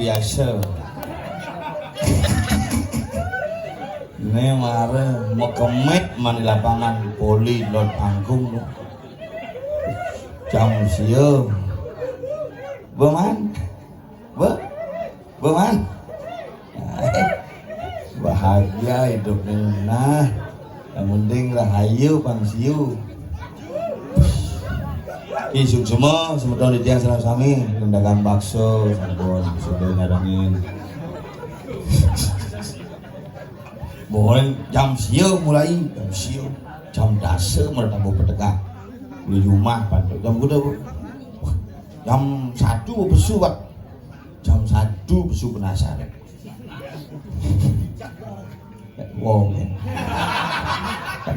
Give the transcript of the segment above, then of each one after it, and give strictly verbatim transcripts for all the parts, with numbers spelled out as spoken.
Biasa. Né mara mekemit man di lapangan voli, lot panggung to. Jam sia. Bé, Man? Bé? Bé, Man? Bahagia hidup né. Nah, yang penting rahayu pang siu. Isuk semua, semeton titiang sareng sami, dagang bakso, sampun, sudah nyarengin. Mohon jam sia mulai, jam sia, jam dasa mara tamu petegak. Di rumah, Pak. Jam kuda, Bu? Jam satu pesu, Pak. Jam satu pesu penasaran. Wong.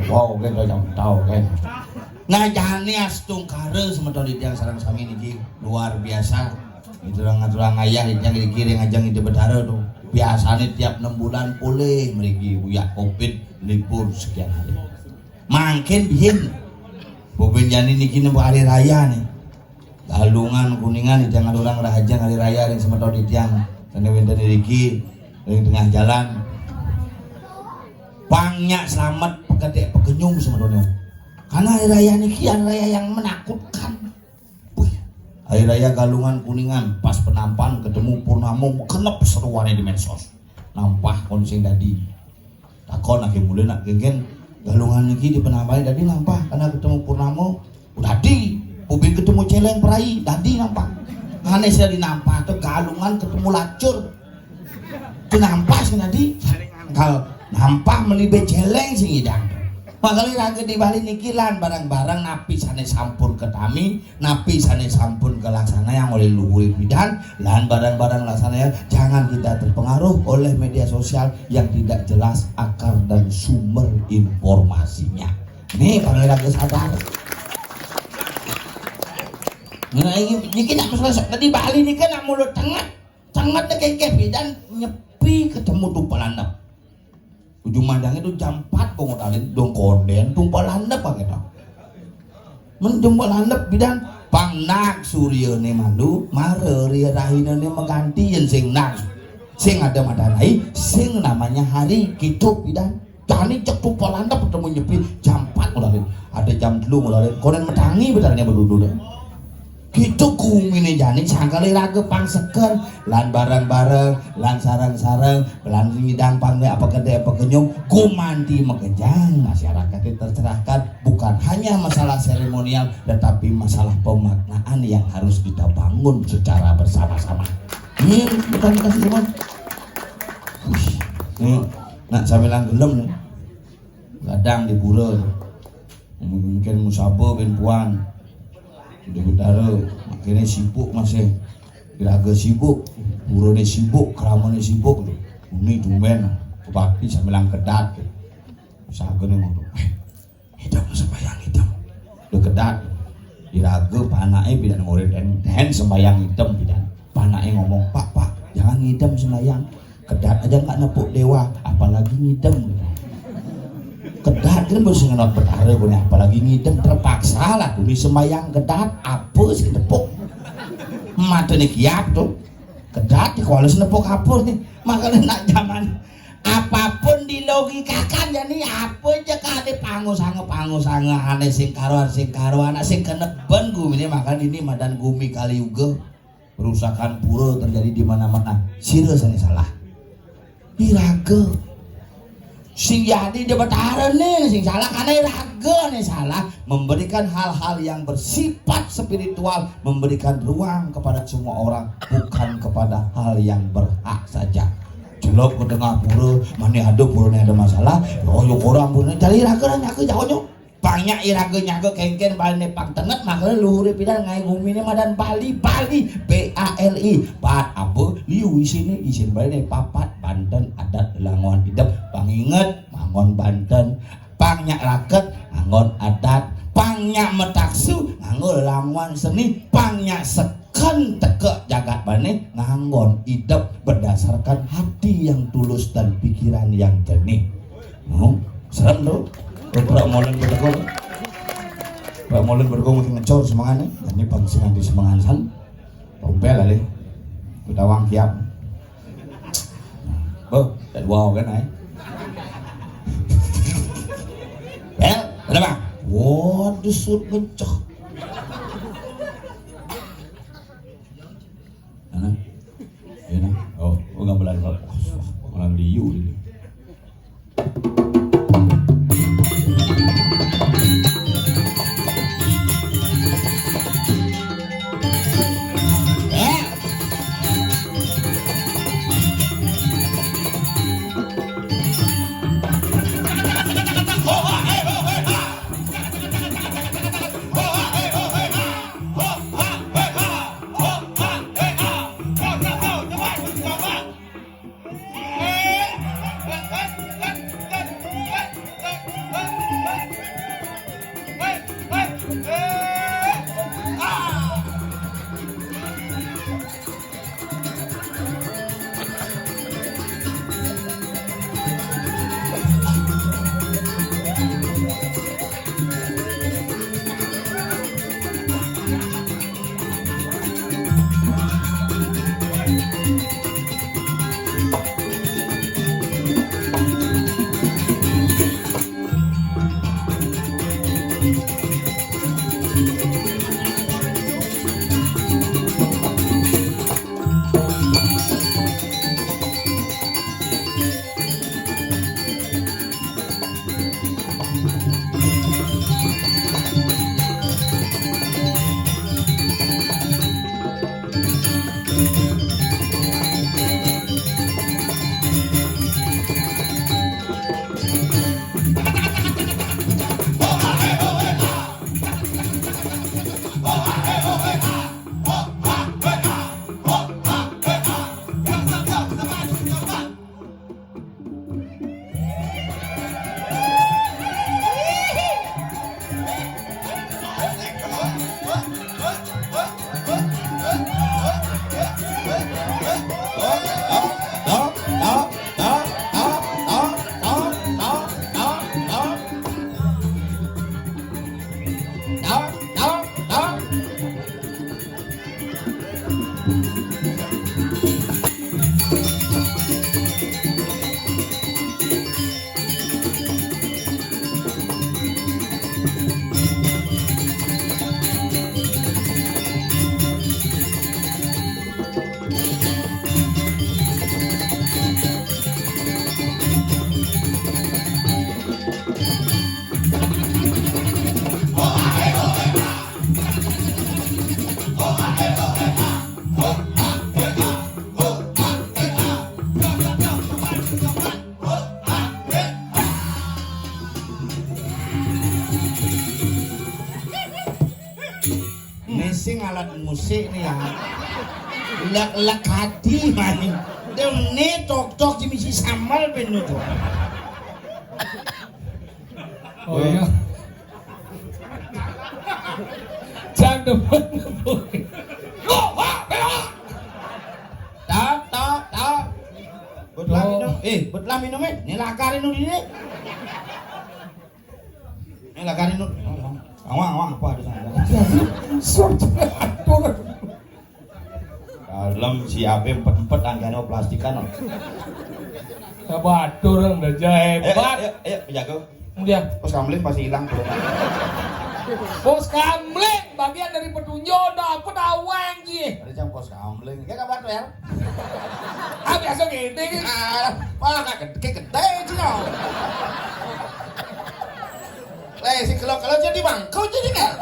Wong, kan, jam tau, kan. Nah, jani astungkara semeton titiang sareng sami niki luar biasa. Itu orang aturan ayah titiang niki ring ajeng Ida Betara to. Biasane tiap enam bulan pulih mriki, uyak covid libur sekian hari. Mangkin biyen. Bobén jani niki nembe hari raya nih. Galungan Kuningan titiang ngaturang rahajeng hari raya ring semeton titiang sane wénten iriki ring tengah jalan. Pang nyak slamet peketik pekenyung semetonnya. Karena hari raya niki hari raya yang menakutkan. Wih, hari raya Galungan Kuningan pas penampahan ketemu Purnama, genep seruane di medsos. Nampah kon sing dadi. Takon ake mule nak genggen Galungan niki di penampahan dadi nampah karena ketemu Purnama. Dadi, bobén ketemu celeng perai, dadi nampah. Ane sing dadi nampah to Galungan ketemu lacur. Itu nampah sing dadi. Kal nampah melibe celeng sing idang. Makane raga di Bali niki lan barang-barang napi sane sampun ketami, napi sane sampun kalaksanayang oleh luhur bidan, lan barang-barang laksanayang, jangan kita terpengaruh oleh media sosial yang tidak jelas akar dan sumber informasinya. Nih, pangeran sadar. Nah, ini, ini nak masuk di Bali nih kan nak mulut tengah, tengah deh kekeh bidan nyepi ketemu tumpal landep. Ujung mandangnya tuh jam empat kok ngodalin dong konden tumpal landep pakai tau. Men tumpal landep bidan pang nak suryane malu, mara ria rahinane maganti yen sing nak. Sing ada madanai, sing namanya hari gitu bidan. Jani cek tumpal landep ketemu nyepi jam empat ngodalin. Ada jam telu ngodalin. Konden metangi bedarnya berdudu deh. Gitu gumine jani sangkal iraga pang seken, lan bareng-bareng, lan sareng-sareng, lan ngidang pang apa gede apa kenyum, gumanti makejang masyarakat itu tercerahkan, bukan hanya masalah seremonial, tetapi masalah pemaknaan yang harus kita bangun secara bersama-sama. Hmm, bukan kita semua. Wih, nih, nak sambilan gelem nih. Kadang di pura. Mungkin musaba bin puan. Sudah Betara, akhirnya sibuk masih. Iraga sibuk, purane sibuk, kramane sibuk. Ini tumben kebakti sambilan kedat. Sagene ngono. "Eh, idem sembayang idem." Udah kedat. Iraga panake bidan ngoren den, den sembayang idem bidan. Panake ngomong, "Pak, Pak, jangan ngidem sembayang. Kedat aja nggak nepuk dewa, apalagi ngidem." Kedat kan mesti ngenot Betara punya, apalagi ngidem terpaksa lah, demi sembayang kedat, apa sih nepuk? Mata nih kiap tuh. Kedat di kualis nepuk apa nih? Makanya nak zaman apapun dilogikakan ya nih apa aja kade pangusanga pangusanga ane sing karuan sing karuan sing keneben gumi ini makanya ini madan gumi Kali Yuga. Perusakan pura terjadi di mana-mana. Sira sane salah. Iraga. Sing jadi di Betara nih, sing salah karena iraga nih salah memberikan hal-hal yang bersifat spiritual, memberikan ruang kepada semua orang, bukan kepada hal yang berhak saja. Celok ke tengah pura, mana ada pura nih ada masalah, yo yo orang pura nih cari iraga nyaga jauhnya. Pang nyak iraga nyaga kengken Bali ne pang tenget makane luhure pidan ngae gumine madan Bali, Bali, B A L I. Bat apa? Liu isine, isin Bali ne papat, banten, adat, langon, idep. Pang inget, mangon banten. Pang nyak raket, nganggon adat. Pang nyak metaksu, nganggo langon seni. Pang nyak seken teka jagat Bali ne, nganggon idep berdasarkan hati yang tulus dan pikiran yang jernih. Hmm, serem tuh. Prak molen berego. Prak molen berego mesti ngecor semangane. Ini pang sing di semangan san. Tompel ale. Utawang kiap. Bo, tak dua kan ai. Eh, ada bang. Waduh, sut menceh. Mana? Ya, nah. Oh, oh, gamelan. Gamelan liu ini. Ini sing alat musik nih ya. Lek-lek hati maning. Dem ne tok-tok di misi sambal ben itu. Oh iya. Cang demen. Yo, ha, ha. Tap, tap, tap. Butlah minum. Eh, butlah minum eh. Ini lakarin dulu ini. Ini lakarin dulu. Awang, awang apa ada sana? Sorry, aduh. Dalam si Abe empat-empat anggane plastikan. Apa atur udah hebat. Ayo, ayo, penjaga. Kemudian Pos Kamling pasti hilang, Bro. Pos Kamling bagian dari petunjuk, udah apa tawang ji. Ada jam Pos Kamling. Ya kabar tuh ya. Ah, biasa gini. Ah, wah, gede gede aja. Lah, sing kalau kalau jadi bangku jadi kan.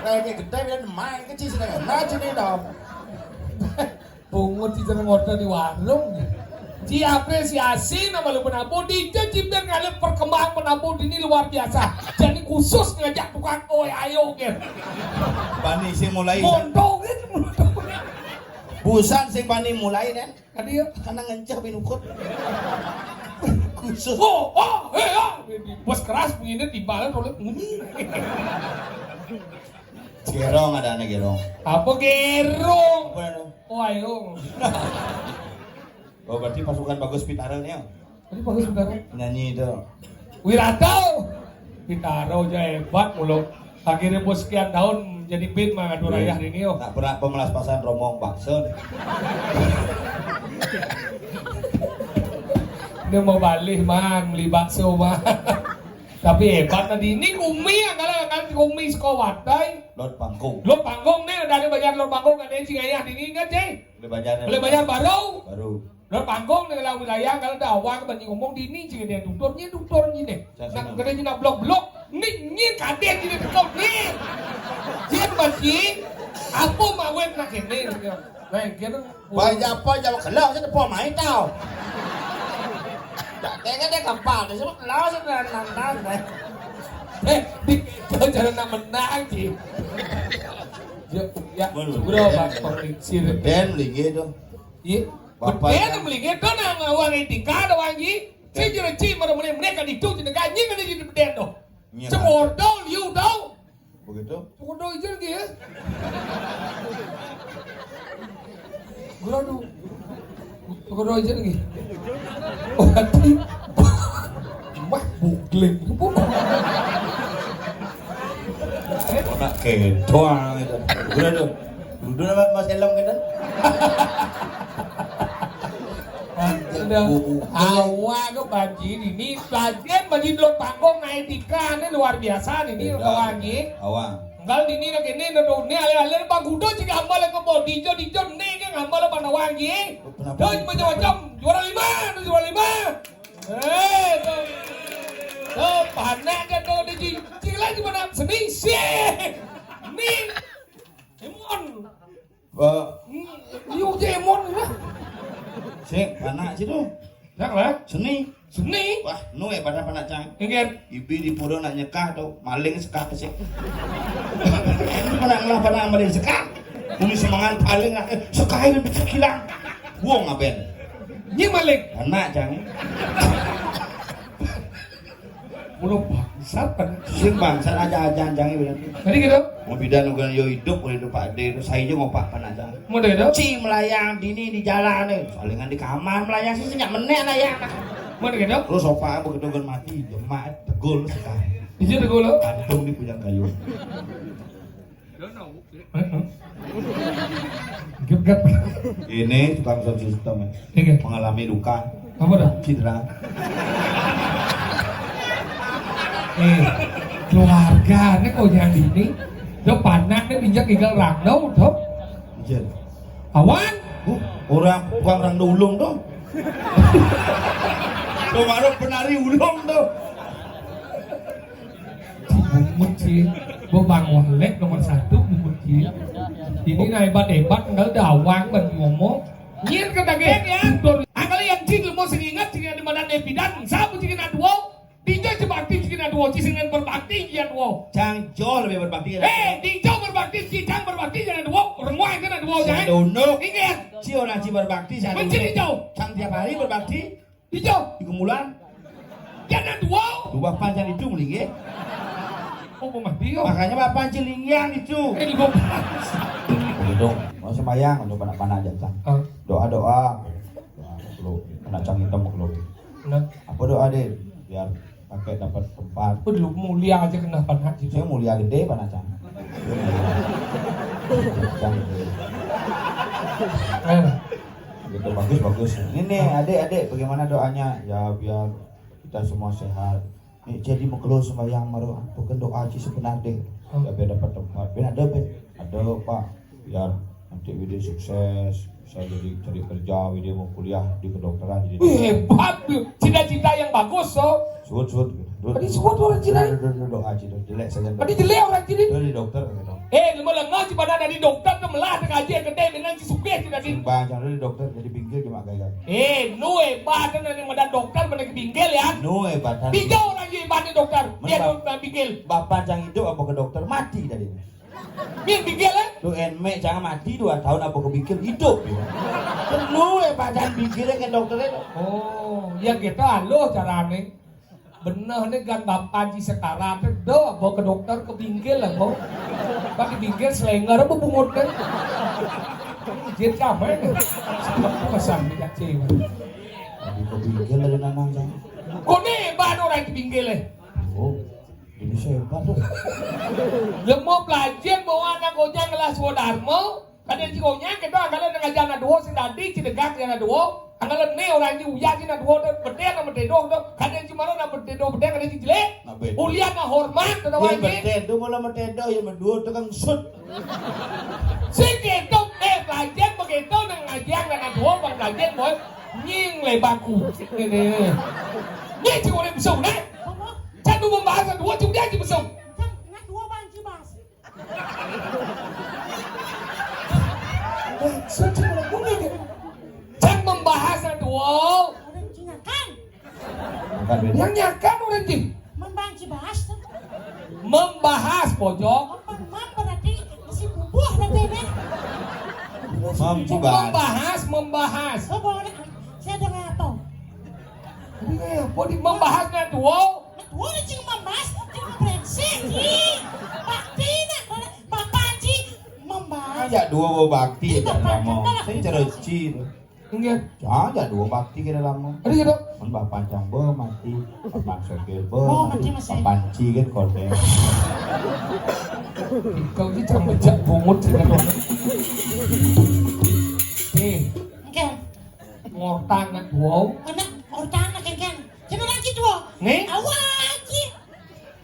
Lah, kayak gede biar main kecil sih kan. Nah, jadi dong. Pungut di jeneng order di warung. Diapresiasi nama lu penabuh, di cipta ngalih perkembangan penabuh ini luar biasa. Jadi khusus ngajak tukang kowe ayo gitu. Bani sing mulai. Monto gitu. Busan sing bani mulai kan. Kan dia karena ngenceh binukut. Khusus. Oh, oh, eh, oh. Bos keras begini timbangan oleh nguni. Gerong ada anak gerong. Apa gerong? Apa anu? Oh, ayo. Oh, berarti pasukan bagus Pitara nih ya. Tadi bagus Pitara. Nyanyi itu. Wirata. Pitara aja hebat mulu. Akhirnya bos sekian tahun jadi band mah aduh rayah ini yo. Tak pernah pemelas pasan romong bakso. Dia mau balik, Man, beli bakso, Man. Tapi hebat tadi. Ini kumi, kalau kan kumi sekolah watai. Lot Pangkung. Lot Pangkung nih, ada banyak Lot Pangkung, ada yang Cingayah di ini, ingat, Cing? Boleh banyak. Boleh banyak baru. Baru. Lot Pangkung nih, kalau wilayah, kalau ada awak, banyak ngomong di ini, Cing, dia tuturnya, tuturnya deh. Nak, gede nak blok-blok, ini, ini kaget ini, tutur nih. Dia banci, apa mawet nak ini, gitu. Nah, gitu. Banyak apa, jawab kelak, saya tepuk main tau. Tak kira dia kapal, dia sebut kelak, saya dah nantang, deh. Eh, di, jangan nak menang, Cing. Ya, ya, bro, Pak, Pak Lingsir. Beden melinggih tu. Iya. Bapak beden melinggih tu nang awang etika tu, Wan Ji. Si jero ci mara meneh-meneh ka ditu, ci negak nying ada di beden tu. Iya, Cemordo liu tu. Begitu. Cemordo ijo lagi ya. Guru tu. Guru ijo lagi. Oh, hati. Wah, bugling. Nak kedoang itu. Guru tu. Duduk nama Mas Elem kita. Sudah. Awak ke banci ini, pelajaran banci dulu panggung naik tiga ini luar biasa ini, beda, kawan, ini. Awang. Enggak di ini lagi ini, ini alih-alih Bang Gudo juga hamba lagi mau dijo, dijo, ini kan hamba lah pada wangi. Kenapa? Terus macam-macam, juara lima, terus juara lima. Eh, tu. Tu, panak kan tu, dia cincin lagi mana? Seni, sih. Ni. Emon. Ba. Hmm, you je Emon lah. Sing, panak situ. Nak lah. Seni. Seni. Wah, nu eh pada panak cang. Inggih. Ibi di pura nak nyekah tu, maling sekah ke sing. Panak ngelah panak maling sekah. Uli semangan paling nak, eh, sekah ini bisa kilang. Buang aben. Ni maling. Panak cang. Mula bangsat kan. Sing bangsat aja-aja jangan bilang. Tadi gitu. Mau bidan ugan yo hidup, boleh hidup Pak De itu saya juga ngopak pan aja. Mau gitu. Ci melayang dini di jalan ni. Salingan di kamar melayang sih senyap menek lah ya. Mau gitu. Terus opak begitu kan mati, jemak tegul sekali. Iya tegul lo. Gantung di punya kayu. Heeh. Gep-gep. Ini tukang sound system, ya. Iya. Mengalami luka. Apa dah? Cedera. Eh, keluarga ni kok jadi ni. Dia panak ni injak igal randau tu. Jen. Awan. Uh, orang tukang randau ulung tu. Kemarin penari ulung tu. Bungut sih. Bang Walek nomor satu bungut sih. Ini na hebat-hebat enggak ada awang bagi ngomong. Nyir ke daging ya. Angkali yang cing lemo sing ingat cing ada mana bidan. Sabu cing na duo. Dijo ci bakti cing na duo. Ci sing berbakti cing duo. Cang jol lebih berbakti. Eh, dijo berbakti cing cang berbakti cing duo. Renguai kan duo cang. Dono. Ingat. Ci orang ci berbakti cang. Menciri jauh. Cang tiap hari berbakti. Ijo. Di Kemulan. Jangan dua. Dua panjang itu mending ya. Oh, mau mati yo. Makanya bapak cilinggiang itu. Eh, di bawah. Begitu. Mau sembahyang untuk anak-anak aja, Cang. Ah. Doa-doa. Doa, kalau anak Cang hitam kalau. Nah. Apa doa deh? Biar pakai dapat tempat. Aku dulu mulia aja kena panak gitu. Saya mulia gede panak Cang. Cang gede. Eh. Gitu, bagus, bagus. Ini nih, adik-adik, bagaimana doanya? Ya, biar kita semua sehat. Nih, jadi mekelo sembahyang maru, bukan doa ci sebenar deh. Hmm. Ya, biar dapat tempat. Biar ada, biar ada, Pak. Biar nanti Widi sukses, bisa jadi cari kerja, Widi mau kuliah di kedokteran, jadi dokter. Wih, hebat tuh. Cita-cita yang bagus, so. Suut, suut. Tadi suut orang Cina. Doa, doa, doa, doa, jelek saja. Tadi jelek orang Cina. Dari dokter, gitu. Eh, lu malah ngaji pada dari dokter tu melah terkaji yang gede dengan si sugih tu tadi. Sumbang, jangan dari dokter, jadi bingkil cuma gaya. Eh, nu hebat tu dari madan dokter pada bingkil ya. Nu hebat, kan? Tiga orang je hebat ni dokter. Dia mana dokter bingkil. Bapak yang hidup apa ke dokter mati tadi. Bingkil, eh? Tu enmek jangan mati dua tahun apa ke bingkil hidup. Perlu eh badan bingkil ke dokter itu. Oh, ya gitu aloh carane. Bener ni gan bapak ji sekarat tu, dah bawa ke dokter ke bingkil lah kau. Pakai bingkil selenger apa bungut kan? Jit kamar ni. Pesan ni kat cewek. Tapi ke bingkil lagi nanang jangan. Kau ni hebat orang ke bingkil eh. Oh. Ini hebat tu. Lemo pelajar bawa anak gojang kelas dua Dharma. Kada ci gojang kita kalau nak ngajar anak dua si tadi ci degak anak dua. Angga né orang ci uyah ci nak duo to, bedén nak metédo to. Kadén ci maro nak metédo bedén, kadén ci jelék. Nah, bedén. Ulian nak hormat to. Yén bedén to malah metédo, yén meduo to kan sut. Sing kéto, eh, pelajén begitu nang ngajian nak duo bang pelajén, boy. Nying lebaku. Né, né. Nying ci orang besung, né. Can membahas nak duo, ci uyah ci besung. Nak duo bang ci bahas. Maksud cuma ngomong. Cang membahas nak duo. Orang ci nyakan. Bukan beda. Yang nyakan orang ci. Membahas ci bahas to. Membahas, pojok. Oh, mem-, mem berarti isi bubuh berarti ini. Mem ci bahas. Membahas, membahas. Oh, boleh. Saya dengar apa? Ini apa di membahas nak duo? Wah, cing membahas, cing brengsek, cing. Bakti nak, bapak cing membahas. Ajak duo bakti, ajak lama. Saya cereci tu. Enggak. Ajak duo bakti kira lama. Ada gitu. Kan bapak cang be mati, bapak sopir be mati, bapak ci kan kordén. Kau ni cang bejak bungut. Eh, enggak. Ngortang nak duo. Anak ngortang nak kengkeng. Cuma lagi duo. Né? Awak ci.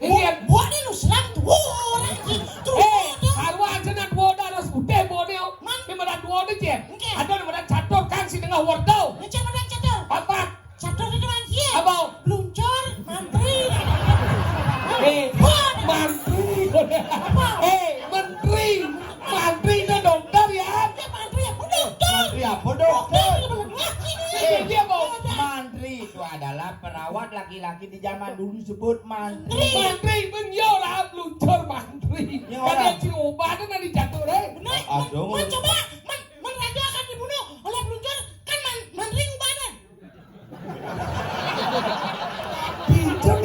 Iya. Buat ni lu selam duo orang ci. Terus. Eh, kalau aja nak duo dah harus putih duo ni. Man. Ni mana duo ni ci. Oke. Ada ni mana catur kan si tengah wortel. Macam mana catur? Papat. Catur itu orang ci. Apa? Bluncur, mantri. Eh, mantri. Apa? Eh, menteri. Mantri itu dokter ya. Ya, mantri apa dokter? Mantri apa dokter? Dokter itu belum lagi ni. Eh, dia mau mantri. Itu adalah perawat laki-laki di zaman dulu sebut mantri. Mantri, men, yo lah, bluncur mantri. Kan yang ciri obatnya nanti jatuh, eh. Benar. Aduh. Man, coba, man, man raja akan dibunuh oleh bluncur, kan man, mantri obatnya. Bluncur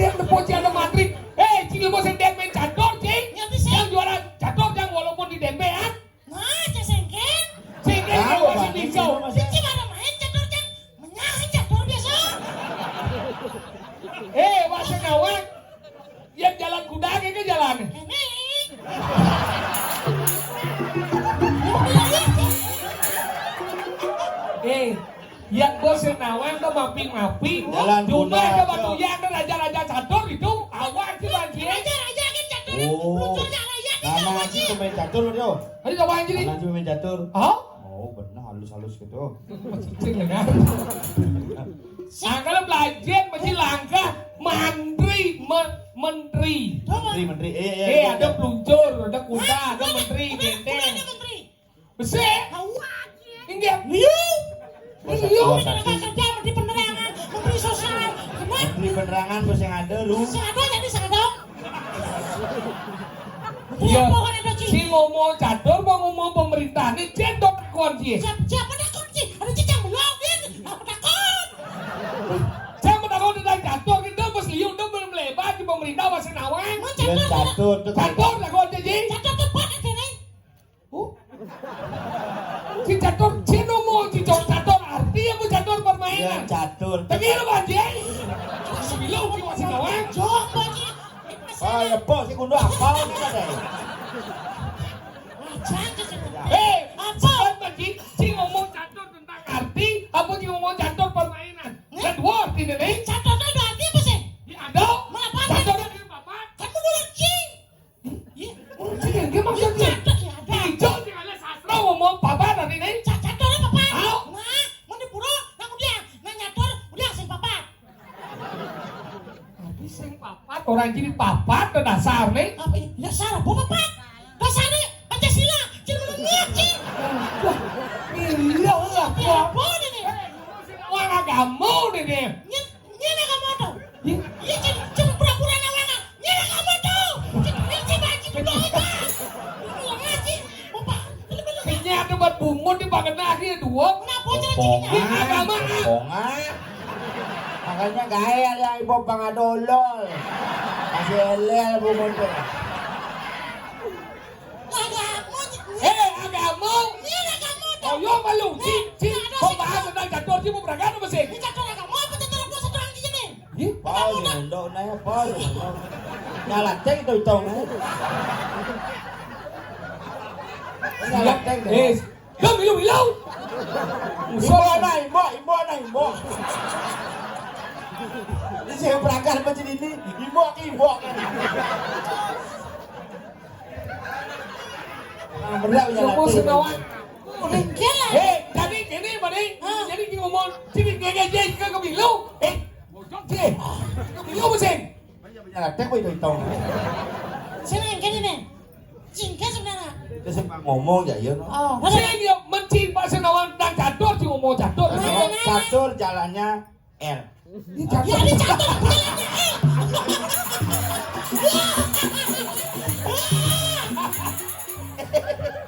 dia ada mantri. Eh, cing, lu mau sendek main catur, cing. Yang juara catur, yang walaupun di dempean. Nah, cek sengkén. Sengkén. Nah, kalau masih bisa. Sengkén ada main catur, Cang. Menyah catur biasa. Eh, bahasa nawang. Yang jalan kuda ke jalan. Ini. Eh, yang bos nawang ke mapping-mapping. Jalan kuda. Cuma ke batu yang raja-raja catur itu, awak sih banjir. Raja-raja kan catur. Oh. Karena itu main catur, yo. Ayo coba anjir. Anak cuma main catur. Oh? Oh, benar halus-halus gitu. Cicing ya kan? Angkala belajar mesti langkah mantri, me-, menteri. Menteri, menteri. Eh, eh, eh, ada peluncur, ada kuda, ada menteri, ada menteri. Besar. Tahu aja. Inggih. Liu. Liu. Menteri penerangan, menteri sosial. Menteri penerangan, bos yang ada, lu. Sing ada jadi sing ada. Iya. Si ngomong catur, mau ngomong pemerintah, ini cendok takon sih. Siapa, siapa takon sih? Ada cicang belum, ya? Apa takon? Saya mau takon tentang catur, kita bos liu, udah belum lebar di pemerintah, masih nawang. Catur, takon sih. Catur tepat aja nih. Oh? Si catur, si ngomong, si catur, catur arti apa catur permainan? Ya, catur. Tapi lu, Bang Jay. Sebelum si masih nawang. Jawab, Bang Jay. Oh, ya, bos, si kudu apa nih, katanya? Eh, apa? Bang Jay, si ngomong catur tentang arti, apa si ngomong catur permainan? Kan dua arti nih. Catur itu ada arti apa sih? Ya, ada. Mana apa? Catur ada apa? Kan menurut si. Iya. Sing, dia maksudnya. Iya, ada. Ijo sing ada sastra ngomong papat artinya. Catur apa, Pak? Au. Nah, mun di pura, nang udiang, nang nyatur, udiang sing papat. Tapi sing papat, orang jadi papat, dasar nih. Apa ini? Dasar apa, Pak? Dasar nih, Pancasila, jadi menurut sih. Wah, iya lah. Apa ini? Wah, agama nih dia. Nyén, nyén agama to? Iya, cuma pura-pura nawang. Nyén agama to? Cuma aja betul aja. Ngomong aja. Bapak, bener-bener. Ini ada buat bungut di pangenah ya, dua. Kenapa cara ceknya? Ini agama. Makanya gaya ya ibu pangadolol. Masih elel bungut tuh. Eh, agama. Iya, agama. Oh, yo malu. Ci, ci, kok bahas tentang catur, ci mau berangkat apa sih? Ini catur agama apa catur apa satu orang di sini? Ih, Paul yang undang, nah, Paul. Nyalatek itu, Tong, eh. Nyalatek deh. Eh, Yo, milu-milu. Imbok nah, imbok, imbok nah, imbok. Ini saya perangkat macam ini, imbok ke imbok kan. Nah, berat punya Sopo latih. Senawan. Ringkel lah. Hei, jadi ini, Mari. Hah? Jadi ki ngomong, sini gege je ke milu. Eh, bocok je. Milu musim. Punya latih apa itu hitung? Sini ringkel ini. Cingkat sebenarnya. Dia sempat ngomong ya, ya, no. Oh, mana? Saya dia mencing Pak Senawan dan catur, cuma mau catur. Nah, nah, nah. Catur jalannya L. Ini catur. Ya, ini catur, jalannya L.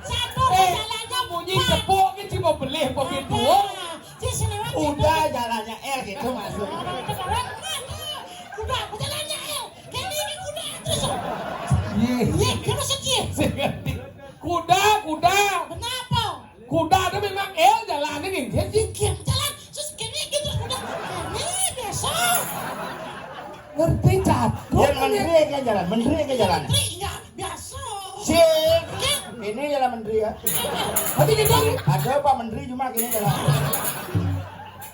Catur, eh, jalannya bunyi empat. Cepuk ni cuma boleh begitu. Ada. Dia Senawan catur. Udah jalannya L gitu maksudnya. Orang itu orang mana? Udah, aku jalannya L. Kene iki kuda terus. Iya. Iya, dia maksud dia. Sing ngerti. Kuda, kuda. Kenapa? Kuda itu memang L jalan ini. Dia pikir jalan. Terus kene iki terus kuda. Kene biasa. Ngerti catur. Yang menteri ke jalan, menteri ke jalan. Menteri, iya, biasa. Sing. Iya. Ini jalan menteri ya. Tapi kita ada Pak Menteri cuma gini jalan.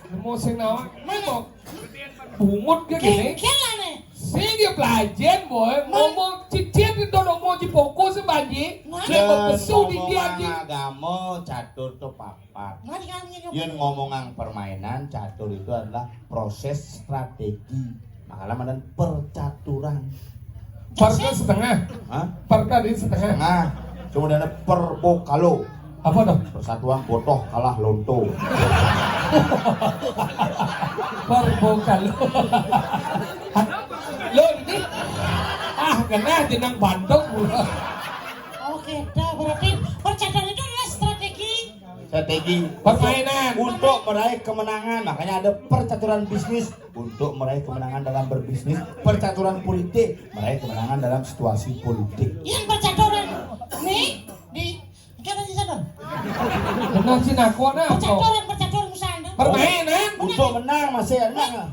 Nemu sing nawak. Mana? Bungut ke gini. Kikir lah nih. Sing dia pelajen, boy. Ngomong cicit itu ngomong di pokok sebanji. Nah. Dia berpesu di dia, ngomong anjing. Agama catur tuh papat. Mari kami ini. Yen ngomongan permainan, catur itu adalah proses strategi. Makanya ada percaturan. Per ke setengah. Hah? Per tadi setengah. Setengah. Kemudian ada perbokalo. Apa tuh? Persatuan botoh kalah lonto. Perbokalo. Lo ini, ah, kena jenang bantuk. Oke, dah berarti percaturan itu adalah strategi. Strategi. Permainan. Untuk meraih kemenangan. Makanya ada percaturan bisnis untuk meraih kemenangan dalam berbisnis. Percaturan politik meraih kemenangan dalam situasi politik. Yang percaturan nih di, kan aja sana. Benar sih, nak kuat, nak. Percaturan, percaturan, Musanda. Permainan. Untuk menang masih ada.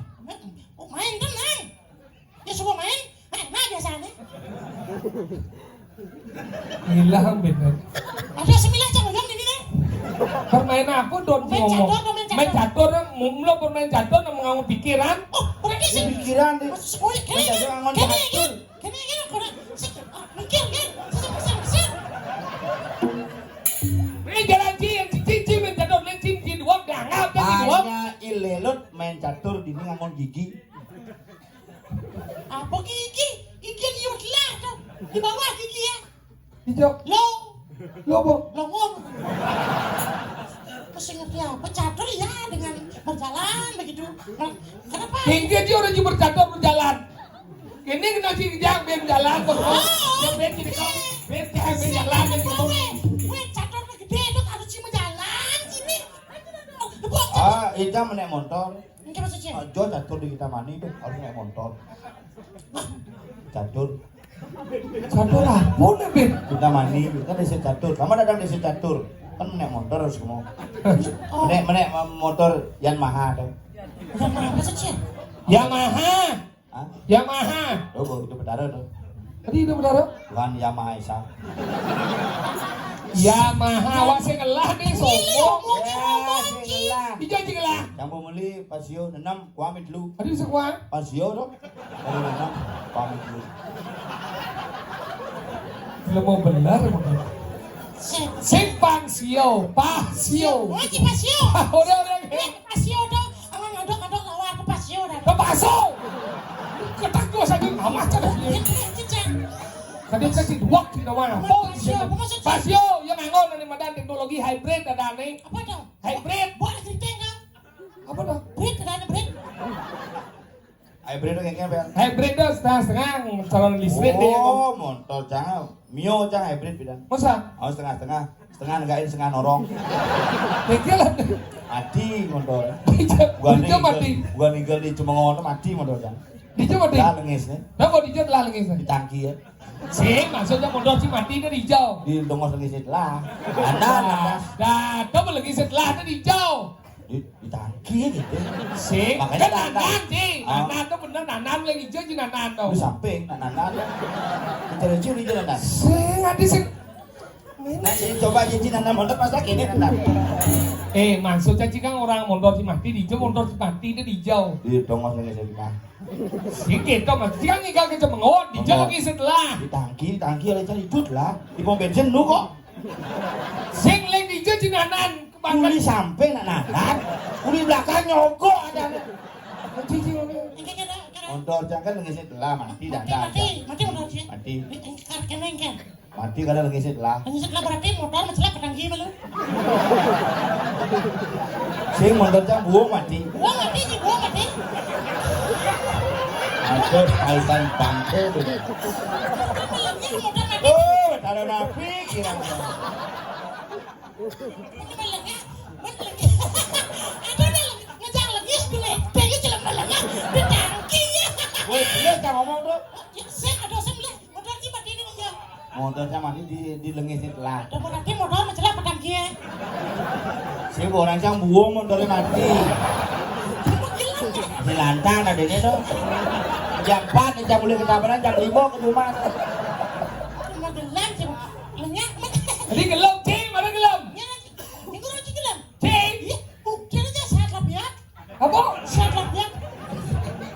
Oh, main kan, main. Ya, semua main. Eh, nah, biasanya. Hilang bener. Ada sembilan jam belum ini, nih. Permainan apa, Don? Main ngomong catur, main catur. Main catur, mumlo bermain catur, nang mengangun pikiran. Oh, berarti sih. Pikiran, di. Maksud sekolah, kene, kene, kene, kene, kene, kene, sik, ah, mikir, kan? Sik, sik, sik. Ini jalan ci, yang cici, ci, main catur, main cici, dua, gangau, cici, dua. Hanya ilelut main catur, dini ngangon gigi. Apa gigi? Gigi liwat lah tu. Di bawah gigi ya. Ijo. Lo. Lo apa? Lo ngom. Terus ngerti apa? Catur ya dengan berjalan begitu. Nah, kenapa? Gigi dia orang cuma catur berjalan. Ini kena si Ijang ben jalan terus. Oh, dia ben gini kau. Ben jalan ben jalan ben gitu. Weh, weh, catur gede tu kalau cuma jalan sini. Ah, Ijang menek motor. Engke maksud saya. Aja catur di Kintamani deh, harus naik motor. Catur. Catur apa nih, Bin? Kintamani, kan desa catur. Kamu datang desa catur, kan naik motor harus kamu. Menek, menek motor Yamaha tuh. Yang mana maksud saya? Yamaha. Hah? Yamaha. Oh, itu Betara tuh. Tadi itu Betara? Bukan Yamaha Esa. Yamaha, wah, sing ngelah nih, sombong. Ya, sing ngelah. Ijo sing ngelah. Campur meli, Pasio, nenem, kuamit dulu. Tadi bisa kuat. Pasio tuh. Kuamit nenem, kuamit dulu. Lemo bener, emang. Sing, sing Pasio, Pasio. Lagi Pasio. Udah, udah. Pasio dong, aman ngadok-ngadok lawan ke Pasio dah. Ke Paso. Ketak gua saja amat kan. Iya, iya, iya. Tadi saya si duak di nama. Pasio, apa maksud? Pasio, ya ngangon dari madan teknologi hybrid ada nih. Apa dong? Hybrid. Boleh cerita enggak? Apa dong? Brit, ada brit. Hybrid itu kayaknya apa? Hybrid itu setengah-setengah, calon listrik dia. Oh, motor jangan. Mio cang hybrid bidan. Masa? Oh, setengah-setengah. Setengah negain, setengah norong. Pikir lah. Mati motor. Dijak, gua dijak nigel, mati. Gua nigel di Cemengon mati motor cang. Dijak mati. Lah lengis nih. Kenapa dijak lah lengis nih? Di tangki ya. Sih, maksudnya motor si mati kan hijau. Di dongos lengis itu lah. Anan, atas. Dah, dah, kamu lengis setelah itu hijau. Di, di tangki gitu. Sih, makanya kan dandan. Dandan sih. Ah. Dandan tuh bener, dandan lagi hijau sih dandan tuh. Di samping, dandan. Dicari curi jalan. Sih, nanti sih. Nah, ini coba aja Cina, nah, mondor masa gini, nah. Eh, maksudnya Cina orang mondor si mati, di hijau mondor si mati, itu di hijau. Di tongos lagi saya bilang. Sing kita mah, Cina tinggal ke Cemengot, di hijau lagi setelah. Di tangki, di tangki oleh cari ikut lah. Di pom bensin lu kok. Sing lagi di hijau Cinanan, kebanggaan. Kuli sampai nak nanan. Kuli belakang nyogok ada. Cici ini. Mondor jangan lagi setelah, mati dah. Mati, mati, mati mondor sih. Mati. Mati. Mati kada lagi setelah. Hanya setelah berarti motor masalah petang gimana? Sing motor cang buang mati. Buang mati sih, buang mati. Aduh, kaitan bangke tu. Motor mati. Oh, ada napi kira. Melengah, melengah. Ada dah ngejang lagi, bila tanya jalan melengah, di tangki ya. Woi, dia cang ngomong tu. Ya, saya ada sembilan. Motor sih mati ini dia. Motor sama ini di, di lengis itu lah. Ada berarti motor masalah petang kia. Si orang cang buang motornya mati. Di lantang adanya tu. Jam empat, jam boleh ketabanan, jam lima ke rumah. Cuma gelang sih. Lenyap. Tadi gelap, Cing, mana gelap? Ya, minggu roti gelang. Cing. Iya, mungkin aja saat lah ya. Apa? Saat lah ya.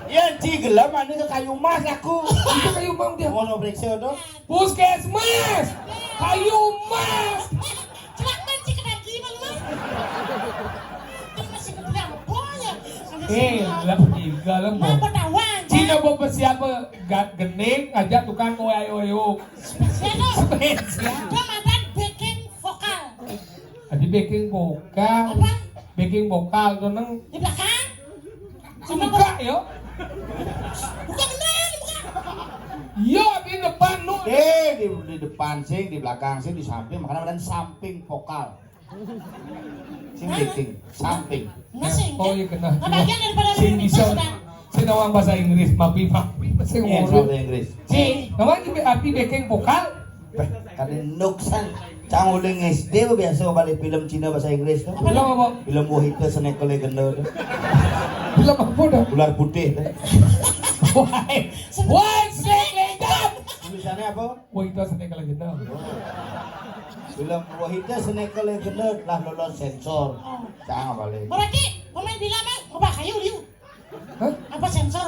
Ya, Cing, gelap mana ke kayu emas aku. Itu kayu emas dia. Mau periksa tu. Puskesmas. Kayu emas. Celak mancing ke daki malu mah. Ini masih ketiak apa ya? Eh, lah tiga lah mau. Mau ketahuan. Cina mau siapa? Gat gening aja tukang oyo oyo. Spesial tu. Spesial. Dia makan backing vokal. Tadi backing vokal. Apa? Backing vokal tu neng. Di belakang. Buka yo. Buka benar, buka. Yo di depan nu. Eh, di, di depan sing, di belakang sing, di samping, makanya badan samping vokal. Sing backing, samping. Nah, sing. Oh iya kena. Nah, bagian daripada sing bisa. Sing nawang bahasa Inggris, mapi mapi sing. Iya, bahasa Inggris. Sing, nawang juga api backing vokal. Beh, kada nuksan. Cang uling S D biasa balik film Cina bahasa Inggris tu. Film apa? Film Wahita Seneka Legenda tu. Film apa dah? Ular putih tu. Wah, wah, Seneka Legenda. Tulisannya apa? Wahita Seneka Legenda. Film Wahita Seneka Legenda telah lolos sensor. Cang balik. Berarti pemain film apa? Apa kayu liu? Hah? Apa sensor?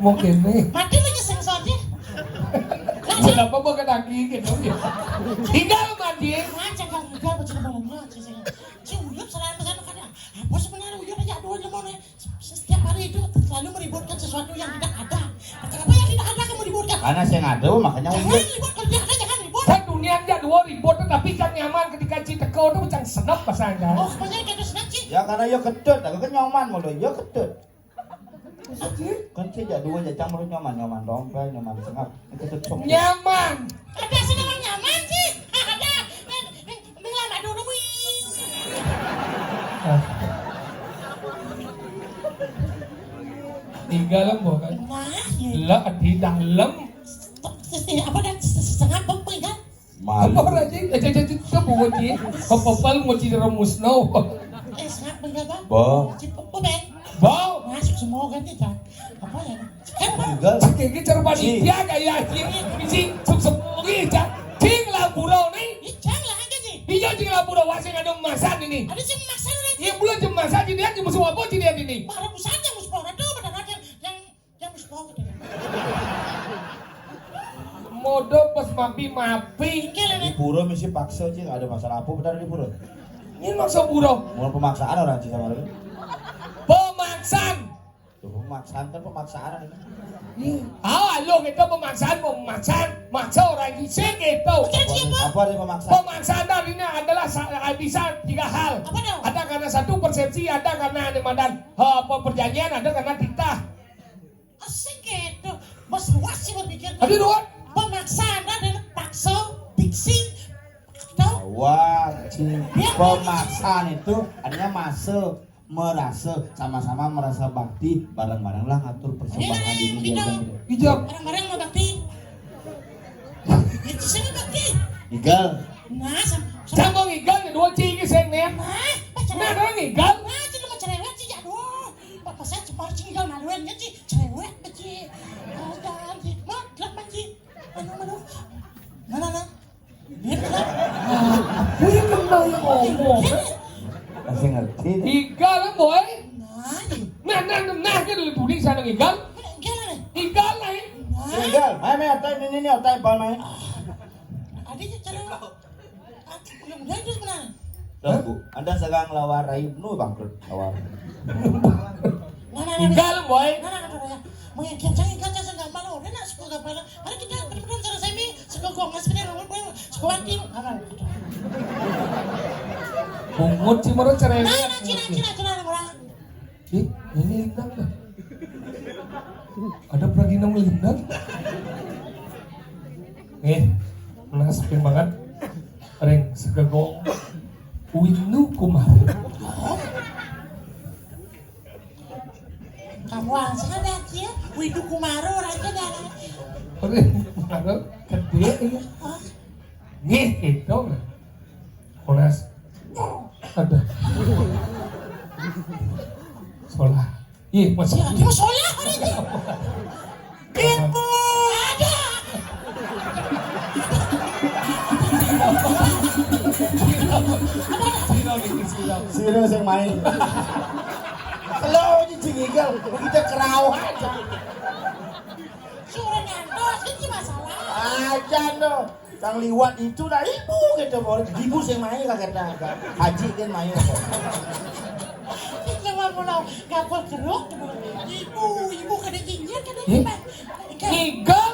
Mungkin nih. Mati lagi sensor dia. Kenapa mau ke daging gitu? Tinggal mati. Nah, jangan tinggal baca ngomongnya aja sih. Si Uyut selain pesan kada. Apa sebenarnya Uyut aja dua lemon ya? Setiap hari itu selalu meributkan sesuatu yang tidak ada. Kenapa yang tidak ada kamu ributkan? Karena saya ngada, makanya jangan ribut, kalau tidak ada jangan ribut. Kan dunia aja dua ribut, tapi kan nyaman ketika citeko tu macam senep pasangnya. Oh, sebenarnya kita senang sih. Ya karena ya kedut, aku kan nyaman mulu, ya kedut. Kan sih jadi dua jajang mulu nyaman, nyaman dompet, nyaman sengap. Kedut sok. Nyaman. Ada sih nama nyaman sih. Ada. Eh, eh, Tinggal lem bukan? Lah, di dalam. Apa dan setengah pemping kan? Malu. Apa raja? Eh, jadi itu buat dia. Apa pal mau jadi remus no? Eh, setengah pemping apa? Bo. Apa ben? Bo. Masuk semua kan kita. Apa ya? Tinggal. Iki cara panitia kayak iki. Iki suk sepuh iki, Cak. Cing lah burau ni. Iki cang lah aja sih. Iya, cing lah burau, wah, sing ada masak ini. Ada sing masak ni. Iya, belum jam masak, jadi dia musuh apa, jadi dia ini. Para pusatnya musuh orang tu, pada rakyat yang, yang musuh orang tu. Modo pas mapi-mapi. Di pura mesti paksa, cing, ada masalah apa, benar di pura? Ini maksa burau. Mau pemaksaan orang, cing, sama orang. Pemaksaan. Tuh, pemaksaan kan pemaksaan ini. Iya. Ah, lo gitu pemaksaan, pemaksaan, maksa orang gising gitu. Apa, apa arti pemaksaan? Pemaksaan tadi ini adalah sa- bisa tiga hal. Apa tuh? Ada karena satu persepsi, ada karena ini madan, eh, apa perjanjian, ada karena titah. Asik gitu. Bos luas sih berpikir. Tapi dua. Pemaksaan ada paksa, diksi, tahu? Wah, cing. Pemaksaan itu artinya masuk. Merasa, sama-sama merasa bakti, bareng-bareng lah ngatur persembahan ini. Ijab. Bareng-bareng mau bakti. Itu sih bakti. Igal. Nah, sama. Sama ngigal kedua cing sing nih. Nah, pacaran. Nah, kalau ngigal. Nah, cing mau cerewet sih ya, aduh. Bapak saya cepat cing igal maluan kan sih cerewet sih. Mau jalan sih, mau gelap sih. Ngomong. Masih ngerti. Igal, boy. Nah, nah, nah, nah, kan lu tulis sana igal. Igal lah. Igal, main, main otai ini, ini otai bal main. Ada cara. Mudah-mudahan terus menang. Loh, Bu, Anda sekarang lawar rai nu bangkrut lawar. Nah, nah, nah, igal, boy. Nah, nah, nah, nah, nah. Mungkin kencang igal, kencang gambar, udah nak suka gambar. Mari kita berperan sama Semi, suka gong, mas bener, suka watim. Nah, nah, nah. Bungut sih, menurut cerai. Nah, nah, Cina, Cina, Cina, orang. Ih, ini Lindang dah. Ada Pragina Lindang. Nih, menasepin banget. Ring segegong. Windu Kumaro. Kamu langsung ada aja. Windu Kumaro orang aja dah. Ring Kumaro gede ini. Hah? Nih, itu. Kolas. Ada. Solah. Iya, masih. Ya, dia solah hari ini. Ibu. Ada. Sira yang main. Kalau ini jingigal, kita kerauh aja. Suruh nyantos, ini masalah. Aja no. Kang liwat itu dah ibu gitu, mau ibu sing main kagak ada. Haji kan main. Coba pulau kapal keruk. Ibu, ibu kada jinjir kada. Ih, ibu. Igal.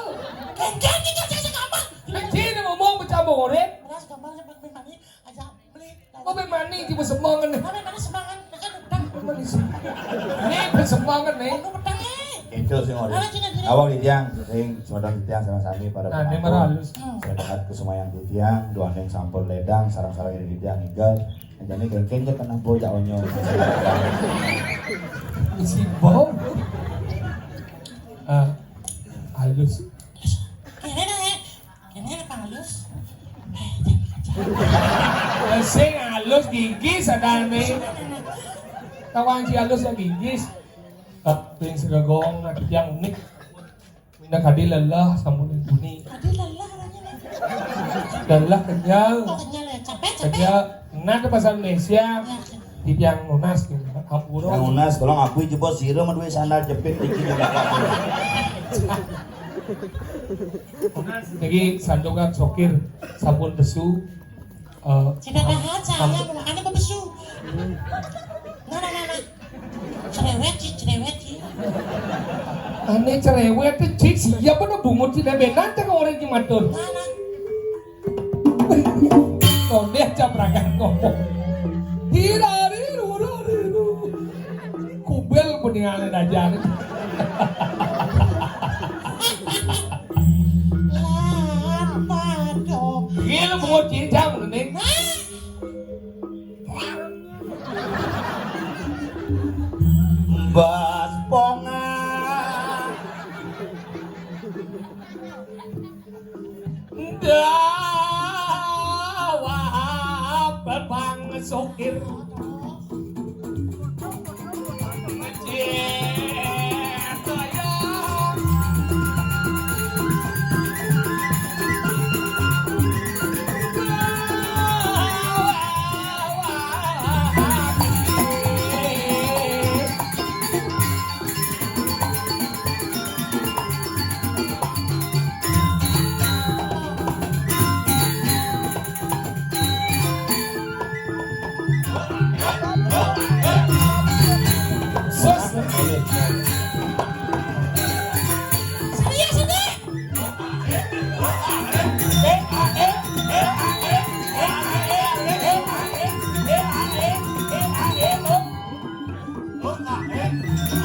Kengkeng kita jadi apa? Kecil ngomong pecah borek. Beras gambar sempat main aja beli. Kok main mani tiba semangan nih? Kami mana semangat? Kan utang. Main mani sih. Ini semangat nih. Aku utang eh. Itu sih ngori. Awak di tiang, sing semeton di tiang sama sami pada. Nah, ini marah halus. Sehat kesumayan di tiang, doa yang sampun ledang, sarang-sarang di tiang igal. Jadi kengkeng aja kena bocah onyo. Isi bom. Ah, halus. Kene dah eh. Kene apa halus? Eh, jangan. Sing halus gigi sadane. Tawang si halus ya gigi. Tapi segagong ada yang unik. Minta kadi lelah sama buni. Kadi lelah orangnya nih. Lelah kenyal. Oh, kenyal ya, capek, capek. Kenyal. Nah, ke pasar Indonesia. Ya, ya. Di tiang lunas gitu. Ampura. Yang lunas, tolong aku jebos sira mah duwe sandal jepit iki. Niki santungan sokir sampun pesu. Eh, Cina tahan saya makannya pesu. Nah, nah, nah, nah. Cerewet sih, cerewet sih. Ane cerewet tuh cik siapa no bungut sih benar cek orang ki matur. Nah, nah. Kondeh caprakan ngomong. Hirari rurari. Kubel mendingan aja. Iya, lu bungut cincang lu nih. Bas ponga. Dawah bebang sokir.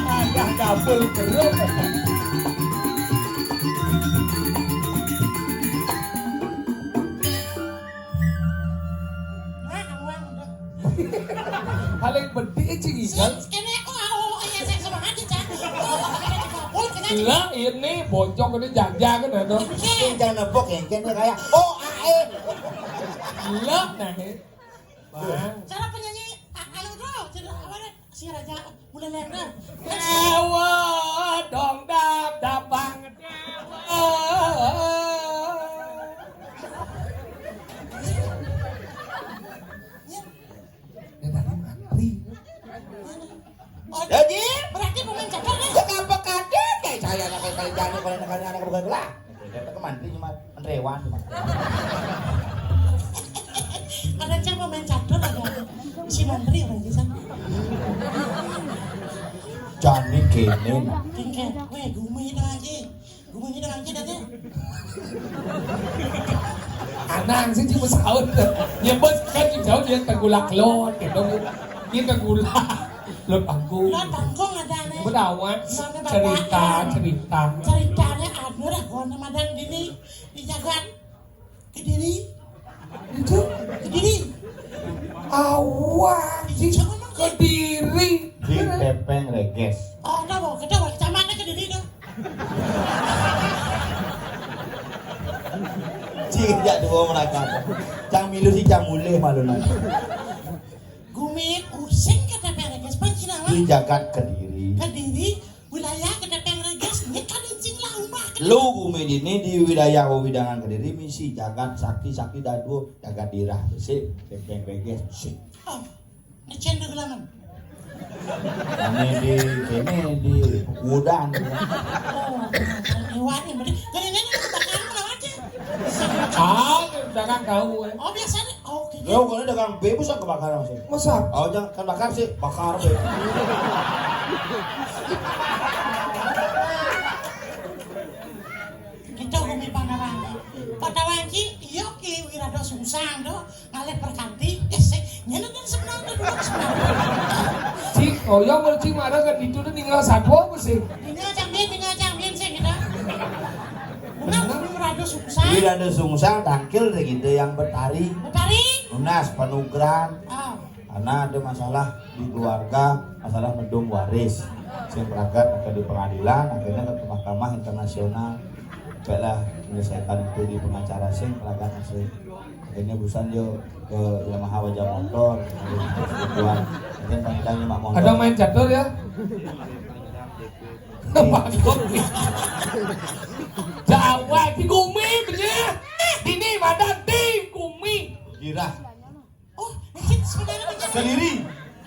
Ada kabel keruk. Paling penting cing ikan. Kene aku au ya saya sama hati cak. Lah ini bocok ini jajan kan itu. Sing jangan nepok ya, kene kayak oh ae. Lah nah. Bang. Cara penyanyi anu tuh, cara apa nih? Si Raja mulai lereng. Dewa dong dap dapang dewa. Kan anak bukan lah. Kita ke mantri cuma antrewan cuma. Ada cang pemain catur ada. Si mantri orang bisa. Jani kene nah. Tingkat, weh, gumi itu lagi. Gumi itu lagi dah. Anang sih cuma sahur. Ya bos kan jauh dia tengulak lot gitu. Dia tengulak. Lot bangku. Lot bangku ada nih. Bedawat cerita, cerita. Ceritanya ada lah gua nama dan gini di jagat Kediri. Itu Kediri. Awak di Kediri. Di Tepeng Reges. Oh, ada mau kita mau kecamatan Kediri tuh. Cik, jak dua mereka. Cang milu si cang mulih malu nanti. Gumi using ke Tepeng Reges, pancinawa. Di jagat Kediri. Kediri, wilayah ke Tepeng Reges, ini kan cing lah umbah. Lu gumi dini di wilayah wewidangan Kediri misi jagat sakti, sakti dadu, jagat dirah besi, Tepeng Reges besi. Oh, ini cendol gelaman. Ini di ini di Udan. Oh, ini wani berarti. Kalau ini ini bakar apa aja? Ah, jangan tahu eh. Oh, biasanya. Oh, gitu. Yo, kalau dagang bebus kebakaran sih. Masa? Oh, jangan kan bakar sih, bakar deh. Kita gumi Pandawangi. Pandawangi, iya ki wirado sungsang do, ngalih perkanti, ya sih. Nyene kan sebenarnya dulu sebenarnya. Cik, oh ya, mau cik marah kan itu tuh tinggal satu apa sih? Tinggal cambin, tinggal cambin sih kita. Benar, gumi wirado sungsang. Wirado sungsang tangkil deh gitu yang betari. Betari. Lunas, penugran. Ah. Karena ada masalah di keluarga, masalah mendung waris. Sing pragat ke di pengadilan, akhirnya ke mahkamah internasional. Baiklah, menyelesaikan itu di pengacara sing pragat masih. Akhirnya busan yo ke Yamaha Wajah Motor. Kemudian panjangnya Mak Motor. Ada main catur ya? Bagus. Jawa di gumi bener. Dini madan di gumi. Girah. Oh, mungkin sebenarnya bener. Kediri.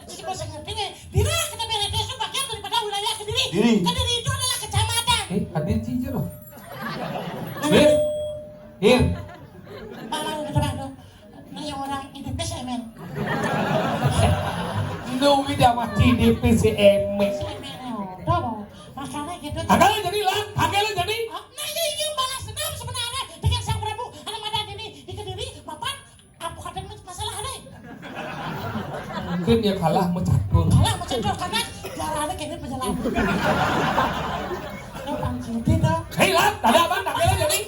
Jadi bahasa ngerti nih. Dira kita beres itu bagian daripada wilayah Kediri. Diri. Kediri itu adalah kecamatan. Eh, ada cincin loh. Hir. Hir. Malah udah depan tuh. Ini yang orang hidup S M N. Lu tidak mati di P C M. S M N, oh, udah, mau. Makanya gitu. Agak lo jadi lah, agak lo jadi. Oh, nah, iya, iya, balas dendam sebenarnya dengan Sang Prabu. Ada madan ini di Kediri, mapan, apa kata masalah ada? Mungkin ya kalah mencatur. Kalah mencatur karena jarang ada kayaknya penjalan. Ada pangkutin tuh. Hei, lah, ada apa? Agak lo jadi.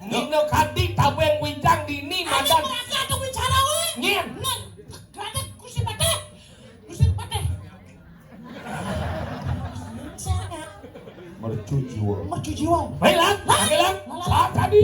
Nino kati tabeng wincang dini madan. Ada merasa atau bicara, weh. Nyen. Nah, ada kursi patah. Kursi patah. Mercu jiwa. Mercu jiwa. Baiklah, baiklah. Saat tadi.